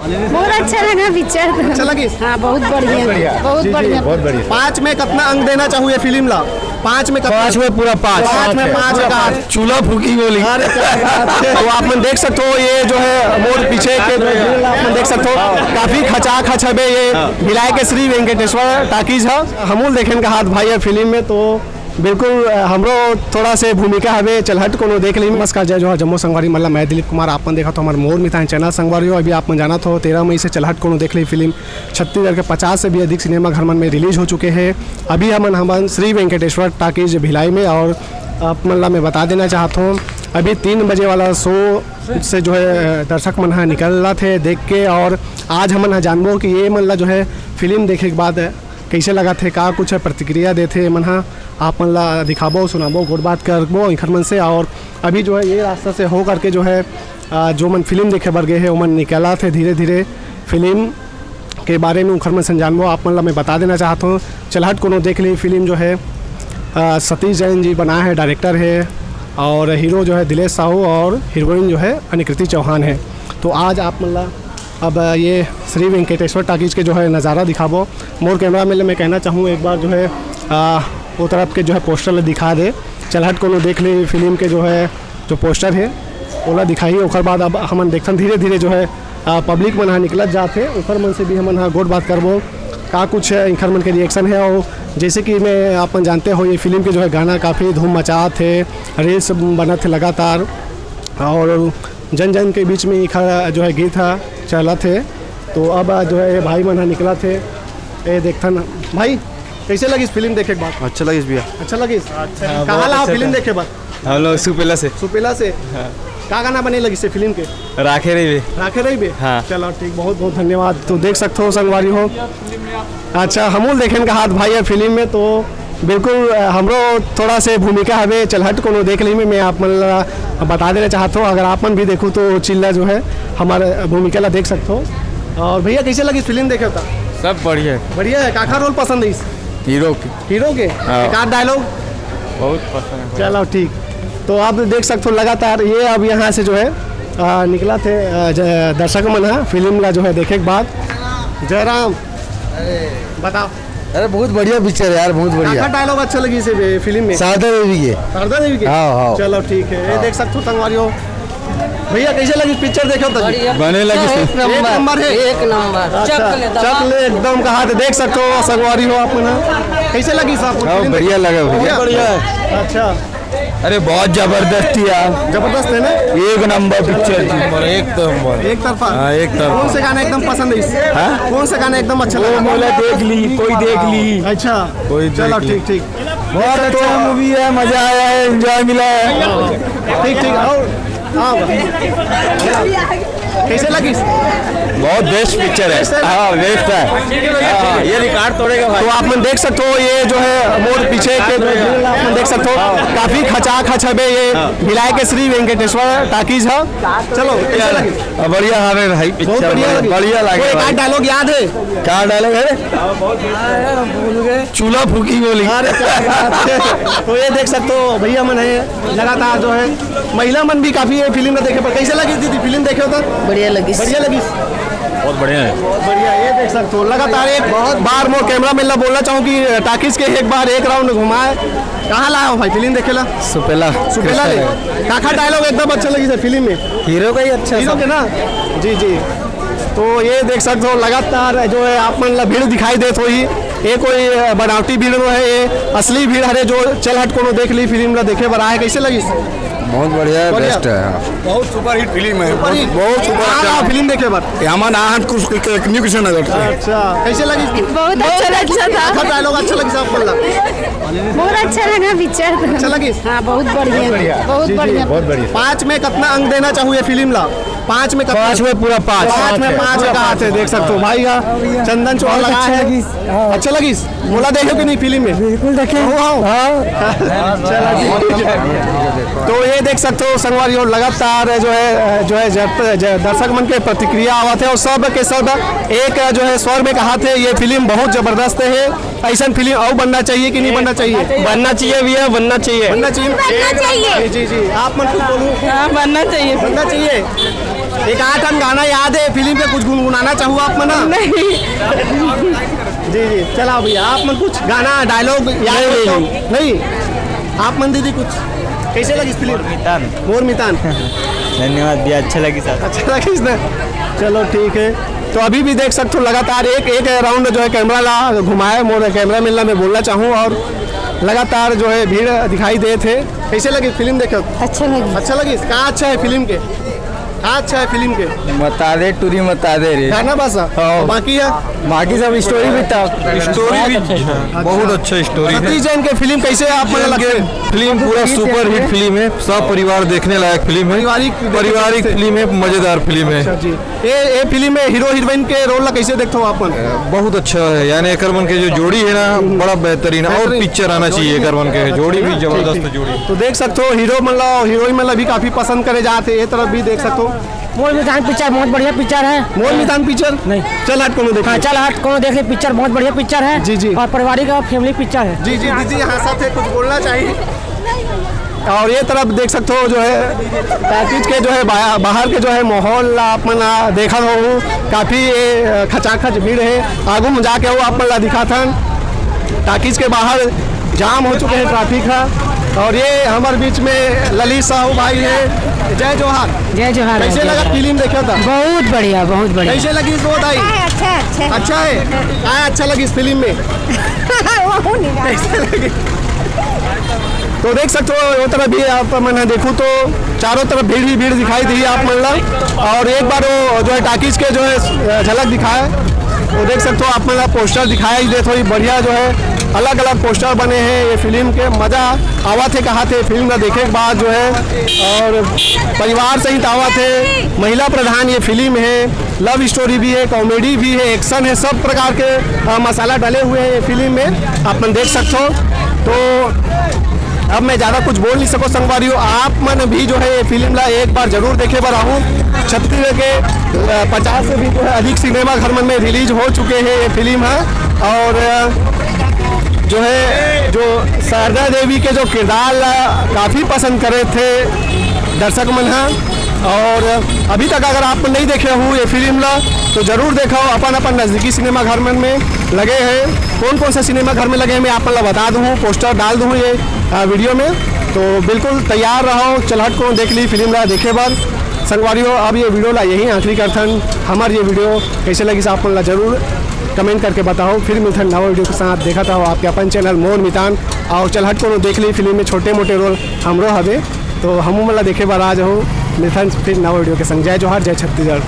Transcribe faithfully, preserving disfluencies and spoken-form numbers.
बहुत अच्छा लगा पिक्चर। अच्छा लगिस? हाँ, बहुत बढ़िया। बहुत बढ़िया। बहुत जी, जी, बढ़िया। बहुत बढ़िया। पाँच में कितना अंक देना चाहू ये फिल्म ला? पाँच में कितना? पाँच में पूरा पाँच। पाँच में पाँच का। चूल्हा फूकी गोली। अरे, क्या बात है। तो आप मन देख सकते हो, ये जो है मोर पीछे के जो है, आप मन देख सकते हो, काफी खचाखच हवे ये भिलाई के श्री वेंकटेश्वर टाकीज है। हमू ल देखेन का हाथ भाई है फिल्म में, तो बिल्कुल, अ, हमरो थोड़ा से भूमिका हवे, चलहट कोनो देख ली। नमस्कार, जय जोहार, जम्मो संगवारी मन ला, मैं दिलीप कुमार, आप मन देखत हो हमर मोर मितान चैनल। संगवारी हो, अभी आप मन जानत हो, तेरह मई से चलहट कोनो देख ली फिल्म छत्तीसगढ़ के पचास से भी अधिक सिनेमा घर मन में रिलीज हो चुके हैं। अभी हमन, हमन श्री वेंकटेश्वर टाकीज भिलाई में, और आप मन ला मैं बता देना चाहत हूँ, अभी तीन बजे वाला शो से जो है, अ, दर्शक मन ह निकलत हे देख के, और आज हमन ह जानबो कि ये मन ला जो है फिल्म देखे के बाद कैसे लगत हे, का कुछ है प्रतिक्रिया देथे मन ह, आप मन ला दिखाबो, सुनाबो, गोठ बात करबो इखर मन से। और अभी जो है ये रास्ता से हो करके जो है, अ, जो मन फिल्म देखे बर गए हे, ओमन निकलत हे धीरे धीरे फिल्म के बारे में, उखर मन से जानबो। आप मन ला मैं बता देना चाहत हूँ, चलहट कोनो देख ली फिल्म जो है, अ, सतीश जैन जी बनाए हे, डायरेक्टर हे, और हीरो जो है दिलेश साहू और हीरोइन जो है अनिकृति चौहान है। तो आज आप मन ला अब ये श्री वेंकटेश्वर टाकीज के जो है नज़ारा दिखाबो। मोर कैमरा में मैं कहना चाहूँ, एक बार जो है, आ, वो तरफ के जो है पोस्टर ला दिखा दे, चलहट कोनो देख ले फिल्म के जो है, जो पोस्टर है, ओला दिखाही। ओकर बाद अब हमन देखथन धीरे धीरे जो है, आ, पब्लिक मन हा निकलत जात हे, ओकर मन से भी हमन हा गोठ बात करबो, का कुछ है इखर मन के रिएक्शन है। और जैसे कि मैं, आप मन जानते हो, ये फिल्म के जो है गाना काफ़ी धूम मचात हे, रील्स बनत हे लगातार, और जन जन के बीच में इखर जो है गीत हा चलत हे। तो अब जो है ये भाई मन हा निकलत हे, ये देखथन। भाई, कैसे लगिस फिल्म देखे के बाद? अच्छा लगिस भैया। अच्छा लगिस? हाँ, कहाँ बहुत ला अच्छा फिल्म था। देखे बर? हम लोग सुपेला से। सुपेला से? हाँ। का गाना बने लगिस हे फिल्म के? राखे रहिबे। राखे रहिबे? हाँ। चलो ठीक, बहुत बहुत धन्यवाद। तो देख सकते हो संगवारी हो, अच्छा, हमू ल देखेन का हाथ भाई है फिल्म में, तो बिल्कुल, अ, हमरो थोड़ा से भूमिका हवे, चलहट कोनो देख ली में, मैं आप मन ला बता देना चाहत हूँ, अगर आप मन भी देखू तो चिल्ला जो है हमारे भूमिका ला देख सकते हो। और भैया, कैसे लगिस फिल्म देखे था? सब बढ़िया है। बढ़िया है, काखर रोल पसंद है इस? हीरो के। हीरो के? हाँ। एक आध डायलॉग? बहुत पसंद है। चलो ठीक, तो आप देख सकते हो लगातार ये अब यहाँ से जो है, अ, निकलत हे, अ, ज-, दर्शक मन हा फिल्म ला जो है देखे के बाद। जयराम, बताओ। अरे बहुत बढ़िया पिक्चर है यार, बहुत बढ़िया। काखर डायलॉग अच्छा लगिस हे फिल्म में? शारदा देवी के। शारदा देवी के? हाँ, हाँ। चलो ठीक है, ये देख सकते हो संगवारी हो। भैया, कैसे लगिस पिक्चर देखे हो तो? बढ़िया। बने लगिस हे। एक नंबर। एक नंबर है। एक नंबर। अच्छा, चक ले दबा। चक ले एकदम कहा थे, देख सकते हो संगवारी हो आप मन। कैसे लगिस आपको हाँ, फिल्म? बढ़िया लगा भैया। बढ़िया है। अच्छा। अरे बहुत जबरदस्त थी यार। जबरदस्त है ना? एक नंबर पिक्चर थी। नंबर, एक नंबर। एक तरफा? हाँ, एक तरफा। कौन से गाना एकदम पसंद है इस? हाँ? कौन से गाना एकदम अच्छा वो लगा? मोला देख ली, कोई देख ली। अच्छा। कोई देख चलो ली। ठीक, ठीक। बहुत अच्छा मूवी है, मजा आया है, एंजॉय मिला है। ठीक, ठीक। और हाँ, कैसे लगिस? बहुत बेस्ट पिक्चर है। हाँ, बेस्ट है। हाँ, ये रिकॉर्ड तोड़ेगा भाई। तो आप मन देख सकते हो, ये जो है मोर पीछे के, आप मन देख सकते हो, काफी खचाखच हवे ये भिलाई के श्री वेंकटेश्वर टाकीज है। चलो, कैसे लगिस? हाँ, बढ़िया हवे भाई, बहुत पिक्चर बढ़िया बढ़िया, लगिस। बढ़िया वो लगे एक भाई। आध डायलॉग याद है? क्या डायलॉग है? चूल्हा फूकी गोली। अरे, क्या बात है। तो ये देख सकते हो, भैया मन है, लगातार जो है, महिला मन भी काफी है फिल्म का देखे पर। कैसे लगिस दीदी, फिल्म देखे हो तो? बढ़िया लगिस। बढ़िया लगिस? बहुत बढ़िया है। बढ़िया, ये देख सकते हो, लगातार एक बहुत बार मोर कैमरा मैन ला बोलना चाहूँ कि टाकीज के एक बार एक राउंड घुमाए। कहाँ लाए हो भाई फिल्म देखे ला? सुपेला। सुपेला ले। कृष्णा है। काखर डायलॉग एकदम अच्छा लगिस हे फिल्म में। हीरो का ही अच्छा हीरो सब। के ना? जी, जी। तो ये देख सकते हो, लगातार जो है आप मन ला भीड़ दिखाई देत होही। ये कोई, अ, बनावटी भीड़ नो है, ये असली भीड़ हरे, जो चलहट कोनो देख ली फिल्म ला देखे बर आए। कैसे लगिस? बहुत बढ़िया है, बढ़िया। बेस्ट है, हाँ। बहुत सुपरहिट फिल्म है, सुपरहिट। बहुत, बहुत सुपर कहाँ अच्छा। ला फिल्म देखे बर? ये हमन आहन कुछ एक, एक न्यू किशन नगर से। अच्छा, कैसे लगिस? बहुत अच्छा लगिस। अच्छा था। अच्छा डायलॉग अच्छा लगिस आप मन ला? बहुत अच्छा लगा पिक्चर। अच्छा लगिस? हाँ, बहुत बढ़िया। बहुत बढ़िया। बहुत जी, जी, बढ़िया। बहुत बढ़िया। पाँच में कितना अंक देना चाहू ये फिल्म ला? पाँच में कितना? पाँच में पूरा पाँच। पाँच में पाँच का हाथ है, देख सकते हो भाई का चंदन चौहान बहुत लगा अच्छा है। लगिस। हाँ। अच्छा लगिस? मोला देखे कि नहीं फिल्म में? बिल्कुल देखे। हो, हो। हाँ। चला जी। तो ये देख सकते हो संगवारी हो, लगातार जो है, जो है जब, ज-, दर्शक मन के प्रतिक्रिया आवत है और सब के सब एक जो है स्वर में कहा थे, ये फिल्म बहुत जबरदस्त है, ऐसा फिल्म और बनना चाहिए कि नहीं बनना चाहिए? बनना चाहिए भैया, बनना चाहिए। बनना चाहिए। बनना चाहिए। जी, जी, जी। आप मन कुछ बोलू। हाँ, बनना चाहिए। बनना चाहिए। एक आध ठन गाना याद है फिल्म के, कुछ गुनगुनाना चाहू आप मन? नहीं। जी जी, चला भैया, आप मन कुछ गाना, डायलॉग याद नहीं, हो तो? नहीं। नहीं, आप मन दीदी कुछ, कैसे लगी फिल्म? मोर मितान। मोर मितान। धन्यवाद भैया, अच्छा लगी सर। अच्छा लगी इसने। चलो ठीक है। तो अभी भी देख सकते हो, लगातार एक एक राउंड जो है कैमरा ला घुमाए, मोर कैमरा मैन ला मैं बोलना चाहूँ, और लगातार जो है भीड़ दिखाई देत हे। कैसे लगी फिल्म देखे? अच्छा लगी। अच्छा लगी? का अच्छा है फिल्म के? का अच्छा है फिल्म के? मतारे टूरी मतारे रे। गाना बस? हाँ। बाकी है? बाकी सब स्टोरी भी था। स्टोरी भी बहुत अच्छा स्टोरी है। सतीश जैन के फिल्म कैसे आप मन लगथे? फिल्म पूरा सुपरहिट फिल्म है, सब परिवार देखने लायक फिल्म है। पारिवारिक पारिवारिक फिल्म है, मजेदार फिल्म है। अच्छा जी। ये ये फिल्म में हीरो हीरोइन के रोल ला कैसे देखते हो आप मन? बहुत अच्छा है, यानी एकर मन के जो जोड़ी है ना, बड़ा बेहतरीन है। और बेहतरीन। पिक्चर आना चाहिए एकर मन के, जोड़ी भी जबरदस्त जोड़ी। तो देख सकते हो, हीरो मन ला, हीरोइन मन ला भी काफी पसंद करे जात हे। ये तरफ भी देख सकते हो। मोर मितान पिक्चर बहुत बढ़िया पिक्चर है। मोर मितान पिक्चर? नहीं। चल हट कोनो देख हाँ, ले। चल हट कोनो देख ले, पिक्चर बहुत बढ़िया पिक्चर है। जी, जी। और पारिवारिक और फैमिली पिक्चर है। जी जी, दीदी यहाँ साथ है, कुछ बोलना चाहिए। और ये तरफ देख सकते हो जो है टॉकीज के जो है बा-, बाहर के जो है माहौल ला आप मन देखा हो, काफी ये, अ, खचाखच भीड़ है। आगू में जाके वो आप मन ला दिखाथन, टॉकीज के बाहर जाम हो चुके हैं, ट्रैफिक है। और ये हमारे बीच में ललित साहू भाई है। जय जोहार। जय जोहार, कैसे जय लगा जोहार। फिल्म देखा था? बहुत बढ़िया, बहुत बढ़िया। कैसे लगी इस वो दाई? अच्छा है, अच्छा है, अच्छा है। अच्छा है। क्या अच्छा लगी इस फिल्म में? वो नहीं गा। कैसे लगी? तो देख सकते हो, वो तरफ भी आप मन देखो तो चारों तरफ भीड़ ही भीड़ दिखाई दी आप मन ला। और एक बार वो जो है टॉकीज के जो है झलक दिखाए, वो देख सकते हो आप मन ला पोस्टर दिखाया ही दे, थोड़ी बढ़िया जो है अलग अलग पोस्टर बने हैं ये फिल्म के। मजा आवा थे कहा थे फिल्म का देखे के बाद जो है, और परिवार सहित आवा थे, महिला प्रधान ये फिल्म है, लव स्टोरी भी है, कॉमेडी भी है, एक्शन है, सब प्रकार के अ, मसाला डले हुए हैं ये फिल्म में, आप मन देख सकते हो। तो अब मैं ज्यादा कुछ बोल नहीं सको संगवारी हो, आप मन भी जो है ये फिल्म ला एक बार जरूर देखे बर आहू। छत्तीसगढ़ के अ, पचास से भी जो है अधिक सिनेमा घर मन में रिलीज हो चुके हैं ये फिल्म है। और अ, जो है जो शारदा देवी के जो किरदार ला काफी पसंद करे थे दर्शक मन ह। और अभी तक अगर आप नहीं देखे हो ये फिल्म ला, तो जरूर देखो अपन अपन नजदीकी सिनेमा घर मन में लगे हैं। कौन कौन सा सिनेमा घर में लगे हैं मैं आप मन ला बता दूँ, पोस्टर डाल दूँ ये अ, वीडियो में। तो बिल्कुल तैयार रहो, चलहट कोनो देख ली फिल्म ला देखे बर। संगवारी हो, अब ये वीडियो ला यहीं आखिरी करथन। हमार ये वीडियो कैसे लगी आप मन ला जरूर कमेंट करके बताओ। फिर मिलथन नवा वीडियो के साथ। देखत रहो आपके अपन चैनल मोर मितान। और चलहट कोनो देख ली फिल्म में छोटे मोटे रोल हमरो हवे, तो हमू मन ला देखे बर आ जाओ। मिलथन फिर नवा वीडियो के संग। जय जोहार, जय छत्तीसगढ़।